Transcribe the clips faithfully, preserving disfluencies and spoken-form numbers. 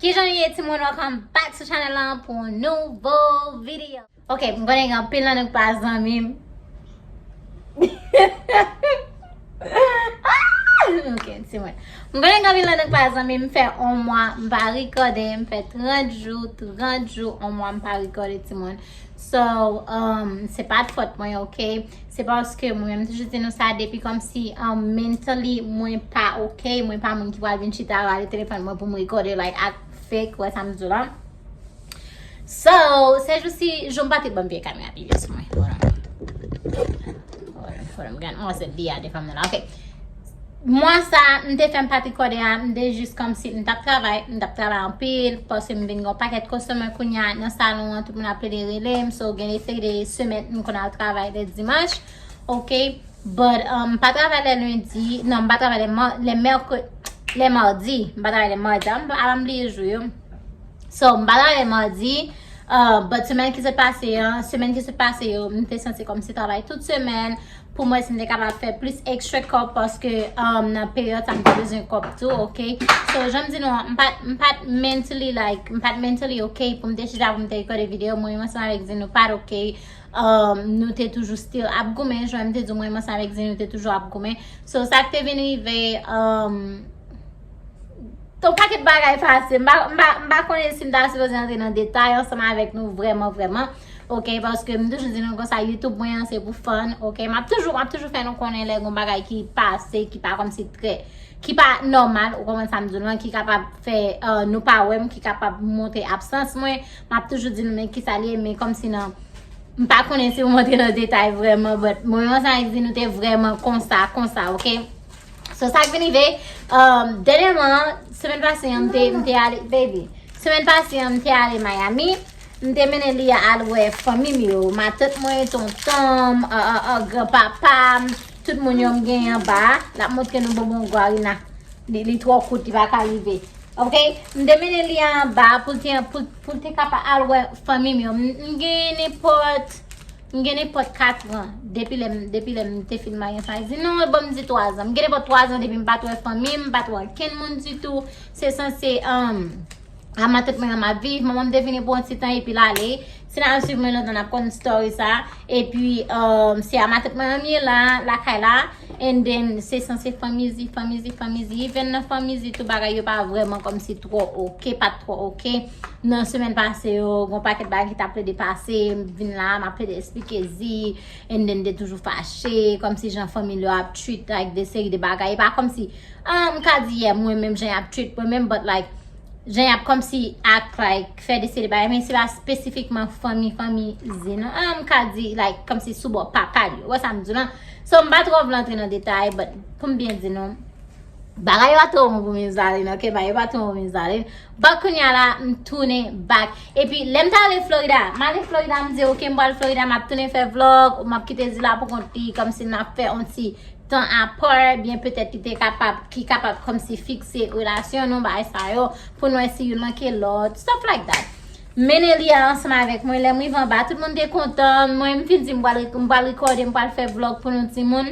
Kijan nou ye timoun, welcome back to channel lan pou yon nouvo video. Ok, m konnen gen anpil nan nou ki pa zanmi m. Ah! Ok, timoun. M konnen gen anpil nan nou ki pa zanmi m, m fè yon mwa m pa rekòde, m fè trant jou, trant jou, yon mwa m pa rekòde timoun. So, um, se pa t fòt mwen, ok? Se paske mwen, m toujou di nou sa depi kòmsi, um, mentally, mwen pa ok, mwen pa moun ki pral vin chita rale telefòn mwen pou m rekòde, like, ak fake, wè sa m di w la. So, se jou si, jou m pa te ban m vye kamera pi vye sou mwen. Hold on. Hold on, hold on, gade, mwen se li a defann nan la, ok. Mwa sa, m te fè m pa t rekòde a, m te jis kòmsi m t ap travay, m t ap travay anpil, paske m vin gen yon pakèt customer kounye a nan salon an, tout moun ap plede rele m, so gen de seri de semèn m konn al travay lè dimanch, ok, but, um, m pa travay lè lendi, non, m pa travay lè ma-, lè mèkre-, lè madi, m pa travay lè madi, a, m pa, a, m bliye jou yo. So, m pa travay lè madi, uh, but semèn ki sot pase an, semèn ki sot pase yo, m te santi kòmsi travay tout semèn, pou mwen si m te kapab fè plis extra kòb, paske, um, nan peryòd sa m te bezwen kòb tou, ok? So, jan m di nou an, m pa t, m pa t mentally, like, m pa t mentally ok pou m te chita pou m te rekòde videyo, mwen menm ansanm avèk Zinou pa t ok. Um, nou te toujou still ap goumen, jan m te di w, mwen menm ansanm avèk Zinou te toujou ap goumen. So, sa k te vin rive, um, Yon pakèt bagay pase. M pa, m pa, m pa konnen si m ta sipoze antre nan detay ansanm avèk nou vrèman, vrèman. Ok, paske m toujou di nou konsa, YouTube mwen an se pou fun. Ok, m ap toujou, m ap toujou fè nou konnen lè gon bagay ki pase, ki pa kòmsi trè, ki pa nòmal, ou konprann sa m di w lan, ki kapab fè, uh, nou pa wè m, ki kapab montre absans mwen. M ap toujou di nou men kisa li ye, men kòmsi nan M pa konnen si w montre nan detay vrèman, but mwen menm ansanm avèk Zinou te vrèman konsa, konsa, ok? So, sa k vin rive, um, dènyèman, semèn pase an, m te, m te ale, baby. Semèn pase an, m te ale Miami. M te mennen li al wè fanmi m yo. Matant mwen, tonton m, a, a, a, granpapa m, tout moun yo m genyen anba a. L ap montre nou bonbon Guarina. Li, li twò kout, li pa ka rive. Ok? M te mennen li anba pou l te, pou, pou l te kapab al wè fanmi m yo. M, m gen nenpòt, m gen nenpòt katran depi lè m, depi lè m te fin marye ansanm avèk Zinou. Non, bon, m di twazan. M gen nenpòt twazan depi m pa t wè fanmi m, m pa t wè okenn moun ditou. Se sanse, um, a matant mwen an m ap viv. Manman m te vini pou yon ti tan epi l ale. Si n ap swiv mwen lontan, n ap konn story sa. Epi, um, se a matant mwen an m ye la, lakay la. And then, se sanse fanmizi, fanmizi, fanmizi. Even nan fanmizi, tout bagay yo pa vrèman kòmsi twò ok, pa t twò ok. Nan semèn pase yo, gon pakèt bagay ki t ap plede pase, m vin la, m ap plede eksplike zi, and then te toujou fache, kòmsi jan fanmi l yo ap treat, like, de seri de bagay. E pa kòmsi, ah, m ka di, yeah, mwen menm jan y ap treat mwen menm, but, like, jan y ap kòmsi act like, fè de seri de bagay, men se pa espesifikman fanmi, fanmi zi, non. Ah, m ka di, like, kòmsi sou bò papa l yo. Wè sa m di w lan? So, m pa twò vle antre nan detay, but pou m byen di nou, bagay yo pa twò bon pou Mizaline, ok? Bagay yo pa twò bon pou Mizaline. But kounye a la, m tounen back. Epi, lè m t ale Florida, m ale Florida, m di, ok, m pral Florida, m ap tounen fè vlog, m ap kite Zi la pou kont li, kòmsi n ap fè yon ti tan apa, byen petèt ki te kapab, ki kapab kòmsi fikse relasyon nou, bagay sa yo, pou n wè si youn manke lòt, stuff like that. Mennen li a ansanm avèk mwen, lè m rive anba, tout moun te kontan, mwen, m fin di m pral, m pral rekòde, m pral fè vlog pou nou timoun.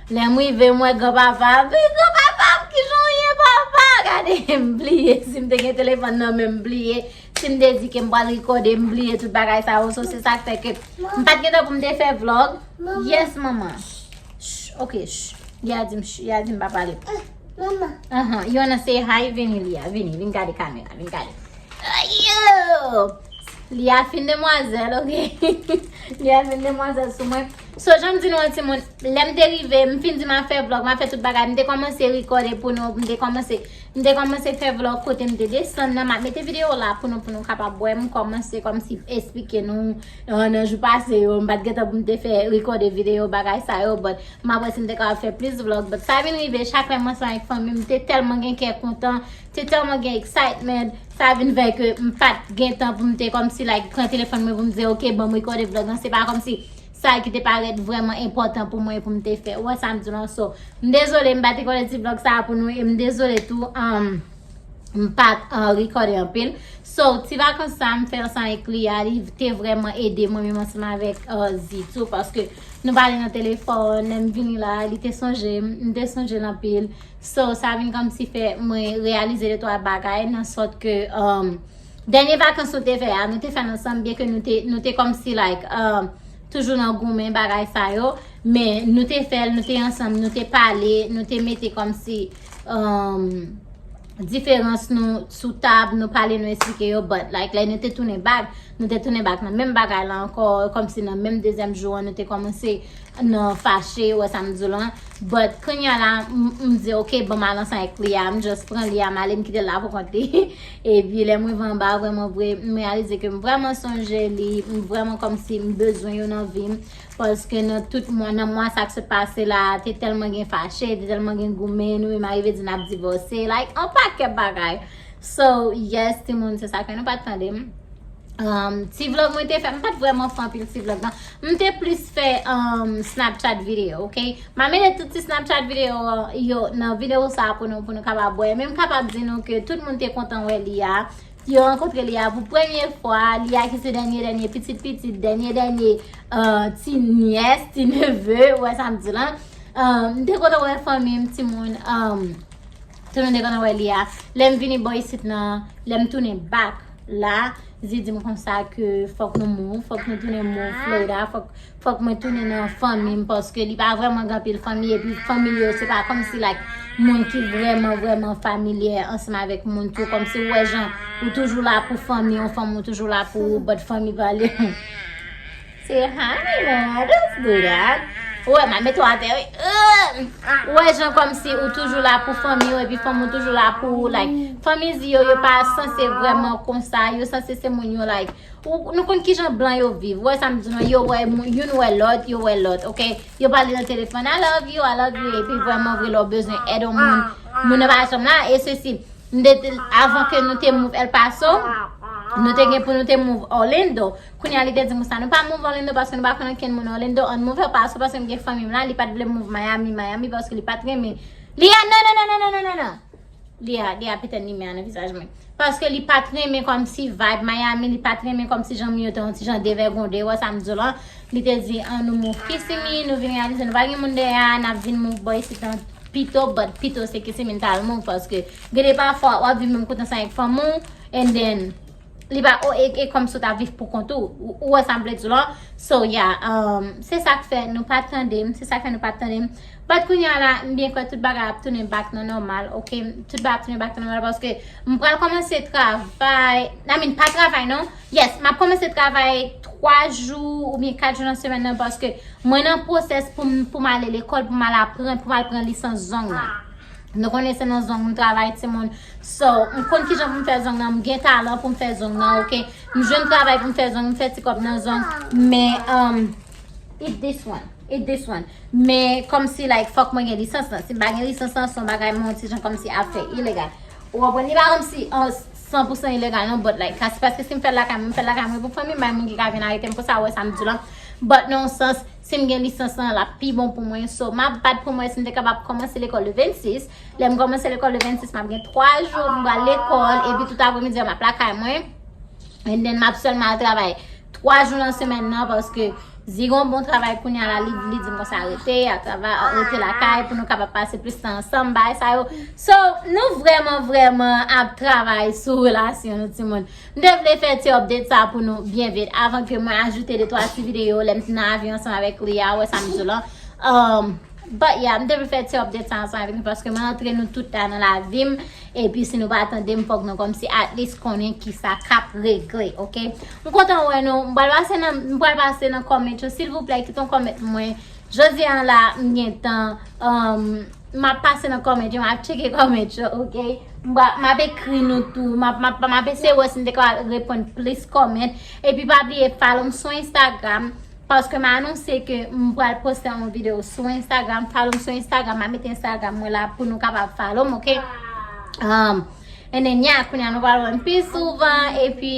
Lè m rive, m wè granpapa, men granpapa, kijan w ye, papa? Gade, m bliye, si m te gen telefòn nan men m, m bliye. Si m te di ke m pral rekòde, m bliye tout bagay sa yo. So, se sa k fè ke m pa t gentan pou m te fè vlog. Yes, manman. Ch, ok, ch. Li a di m ch, li a di m pa pale. Mama. Ahan, you wanna say hi? Vini, Lia, vini, vin gade kamera, vin gade. Ayo! Lia fin demwazèl, ok? Lia fin demwazèl sou mwen. So, jan m di nou an timoun, lè m te rive, m fin di m ap fè vlog, m ap fè tout bagay, m te kòmanse rekòde pou nou, m te kòmanse M te kòmanse fè vlog kote m te desann nan, m ap mete videyo la pou nou, pou nou kapab wè m kòmanse kòmsi eksplike nou, euh, nan jou pase yo, m pa t gentan pou m te fè rekòde videyo bagay sa yo, but m ap wè si m te kapab fè plis vlog, but sa vin rive, chak lè m ansanm avèk fanmi m, m te tèlman gen kè kontan, te tèlman gen excitement, sa vin fè ke m pa t gentan pou m te kòmsi, like, pran telefòn mwen pou m di, ok, ban m rekòde vlog lan, se pa kòmsi sa ki te parèt vrèman enpòtan pou mwen pou m te fè. Ou wè sa m di w lan? So, m dezole, m pa te konnen ti vlog sa a pou nou, e m dezole tou, um, m pa t uh, rekòde anpil. So, ti vakans sa m fè ansanm avèk li a, li te vrèman ede mwen menm ansanm avèk uh, Zi tou, paske nou pale nan telefòn, lè m vini la, li te sonje m, m te sonje l anpil. So, sa vin kòmsi fè mwen reyalize de twa bagay, nan sòt ke um, dènye vakans nou te fè a, nou te fè l ansanm, byen ke nou te, nou te kòmsi, like, um, toujou nan goumen bagay sa yo, men nou te fè l, nou te ansanm, nou te pale, nou te mete kòmsi um, diferans nou sou tab, nou pale, nou eksplike yo, but like lè nou te tounen back, nou te tounen back nan menm bagay la ankò, kòmsi nan menm dezyèm jou an, nou te kòmanse nan fache, ou wè sa m di w lan. But kounye a la, m m di, "Ok, ban m al ansanm avèk li a." M just pran li a, m ale, m kite l la pou kont li. Epi lè m rive anba, vrèman vre, m reyalize ke m vrèman sonje li, m vrèman kòmsi m bezwen yo nan vi m. Paske nan tout mwa, nan mwa sa k sot pase la, te tèlman gen fache, te tèlman gen goumen, nou menm arive di n ap divòse, like, yon pakèt bagay. So, yes, timoun, se sa k fè nou pa t tande m. Um, ti vlog mwen te fè, m pa t vrèman fè anpil ti vlog nan. M te plis fè um, Snapchat videyo, ok? M a mete tout ti Snapchat videyo yo nan videyo sa pou nou, pou nou kapab wè. Men m kapab di nou ke tout moun te kontan wè li a. Yo rankontre li a pou premye fwa, li a ki se dènye, dènye, pitit, pitit, dènye, dènye, uh, ti nyès, ti neve, ou wè sa m di lan. Um, m te kontan wè fanmi m, timoun. Um, Tout moun te kontan wè li a. Lè m vini bò isit nan, lè m tounen back la, Zi di m konsa ke fòk nou move, fòk nou tounen move Florida, fòk, fòk mwen tounen nan fanmi m, paske li pa vrèman gen anpil fanmi, epi fanmi l yo, se pa kòmsi, like, moun ki vrèman, vrèman familyè ansanm avèk moun tou, kòmsi ou wè jan ou toujou la pou fanmi, yon fanmi ou toujou la pou ou, but fanmi pa li. Say hi, man. Don't do that. Ou wè, m a mete w atè, wi. Ou wè, jan kòmsi ou toujou la pou fanmi w, epi fanmi w toujou la pou ou. Like, fanmi Zi yo, yo pa sanse vrèman konsa. Yo sanse se moun yo, like, ou, nou konn kijan blan yo viv. Ou wè sa m di nou, yo wè, moun- youn wè lòt, yo wè lòt, ok? Yo pale nan telefòn, "I love you, I love you," epi vrèman vre, lè w bezwen èd yon moun, moun nan pa janm la, e sesi. M te, te- avan ke nou te move El Paso, nou te gen pou nou te move Orlando. Kounye a, li te di m sa, "Nou pa move Orlando paske nou pa konn ankenn moun Orlando, ann move El Paso paske m gen fanmi m la." Li pa t vle move Miami, Miami paske li pa t renmen. Li a, non, non, non. Li a, li a pete nime a nan vizaj mwen. Paske li pa t renmen kòmsi vibe Miami, li pa t renmen kòmsi jan moun yo te yon ti jan devègonde, wè sa m di w lan. Li te di, "An nou move Kissimmee, nou vin reyalize nou pa gen moun dèyè a, n ap vin move bò isit nan pito, but pito se Kissimmee n t al move, paske gen de pafwa w ap viv menm kote ansanm avèk fanmi w, and then li pa, o, e, e kòmsi w ta viv pou kont ou, ou, ou wè sa m vle di w lan." So, yeah, um, se sa k fè nou pa tande m, se sa k fè nou pa tande m. But kounye a la, m byen kwè tout bagay ap tounen back nan nòmal, ok? Tout bagay ap tounen back nan nòmal, paske m pral kòmanse travay, I mean, pa travay non, yes, m ap kòmanse travay twa jou oubyen kat jou nan semèn nan, paske mwen nan pwosès pou m, pou m ale lekòl, pou m al aprann, pou m al pran lisans zong nan. Nou konnen se nan zong m travay, timoun. So, m konn kijan pou m fè zong nan, m gen talan pou m fè zong nan, ok? M jwenn travay pou m fè zong, m fè ti kòb nan zong, men, um, eat this one, eat this one. Men, kòmsi, like, fòk mwen gen lisans lan. Si m pa gen lisans lan, se yon bagay mwen yon ti jan kòmsi ap fè ilegal. Ou konprann? Li pa kòmsi an san pou san ilegal non, but like, sa se paske si m fè l lakay mwen, m fè l lakay mwen pou fanmi m, bay moun ki ka vin arete m pou sa, ou wè sa m di w lan. But nan yon sans, si m gen lisans lan, l ap pi bon pou mwen. So, m ap bat pou mwen si m te kapab kòmanse lekòl le vennsis. Lè m kòmanse lekòl le vennsis, m ap gen twa jou, m pral lekòl, epi tout apremidi a, m ap lakay mwen. And then, m ap sèlman al travay twa jou nan semèn nan, paske Zi gen yon bon travay kounye a la, li, li di m konsa, "Rete, al travay, rete lakay, pou nou kapab pase plis tan ansanm, bagay sa yo." So, nou vrèman, vrèman ap travay sou relasyon nou, timoun. M te vle fè ti update sa pou nou byen vit, avan ke mwen ajoute de twa ti videyo, lè m t nan avyon ansanm avèk li a, ou wè sa m di w lan. Um, but yeah, m te vle fè ti update sa ansanm avèk nou, paske mwen antre nou tout la nan lavi m, epi si nou pa tande m, fòk nou kòmsi at least konnen kisa k ap regle, ok? M kontan wè nou, m pral pase nan, m pral pase nan comment yo, silvouplè, kite yon comment mwen. Jodi a la, m gen tan, um, m ap pase nan comment yo, m ap tcheke comment yo, ok? M pa- m ap ekri nou tou, m ap, m ap, m ap eseye wè si m te ka reponn plis comment. Epi pa bliye follow m sou Instagram, paske m anonse ke m pral poste yon videyo sou Instagram. Follow m sou Instagram, m ap mete Instagram mwen la pou nou kapab follow m, ok? Um, and then, yeah, kounye a nou pral wè m pi souvan, epi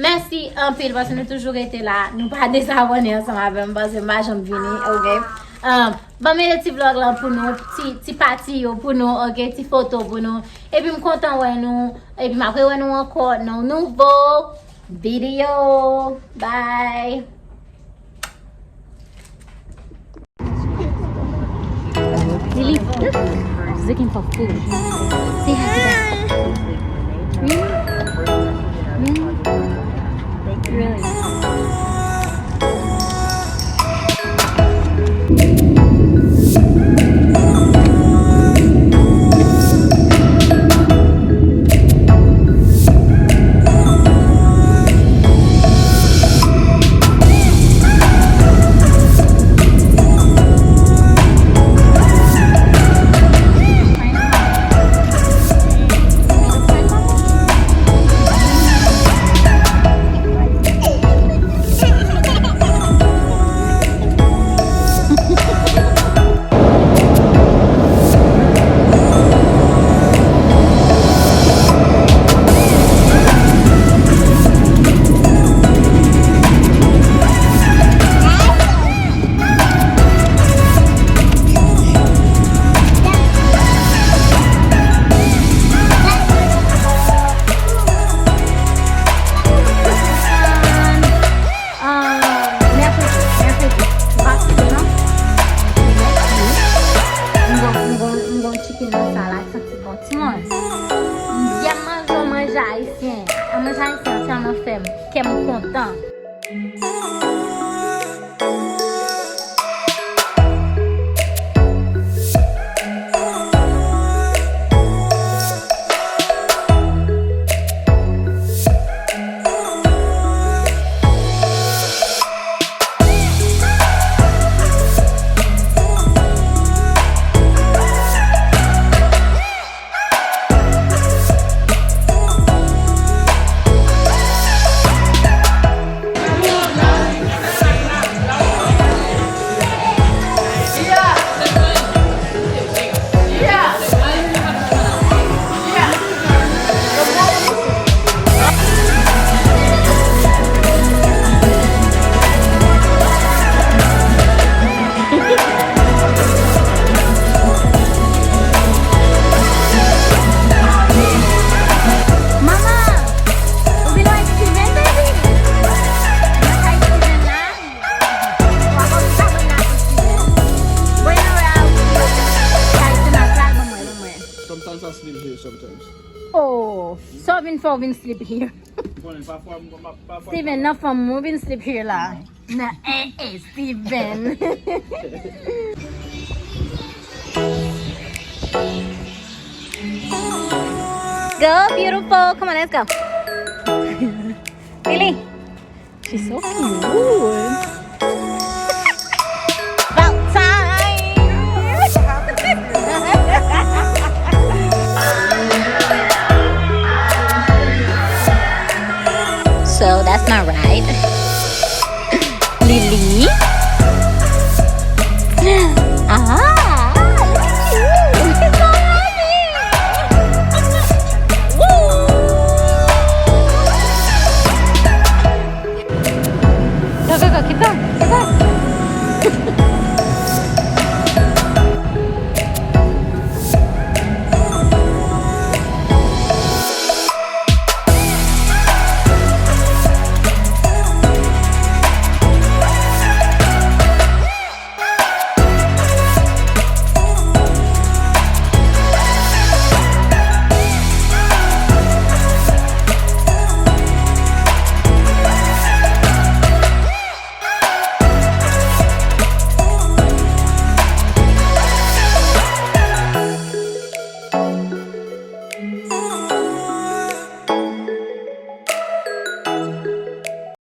mèsi anpil paske nou toujou rete la. Nou pa dezabòne ansanm avè m, paske m pa janm vini, ok? Um, Ban m mete ti vlog lan pou nou, ti, ti pati yo pou nou, ok, ti foto pou nou. Epi m kontan wè nou, epi m ap rewè nou ankò nan nouvo video. Bye! Lily, she's looking for food. Say hi to them. Really? Really? Really? Um, mèkredi, mèkredi. Ou pa sou non? M gon, m gon, m gon chicken masala, santi bon ti manje. M byen manje yon manje ayisyen. Yon manje ayisyen an tèlman fè m, kè m kontan. Mama, ou vin wè Steven, baby? Mwen kay Steven la. Wa konn sa mwen la pou Steven. Bon, nou wè a, ou kay Steven la, ban mwen, ban mwen. Sometimes I sleep here sometimes. Oh, so vin fè w vin sleep here. Bon, pafwa, m, m, pafwa. Steven, nan fanm ou vin sleep here la. Nan, eh, eh, Steven. Go, beautiful. Come on, let's go. Lily. She's so cute. About time. So that's my ride. Lily.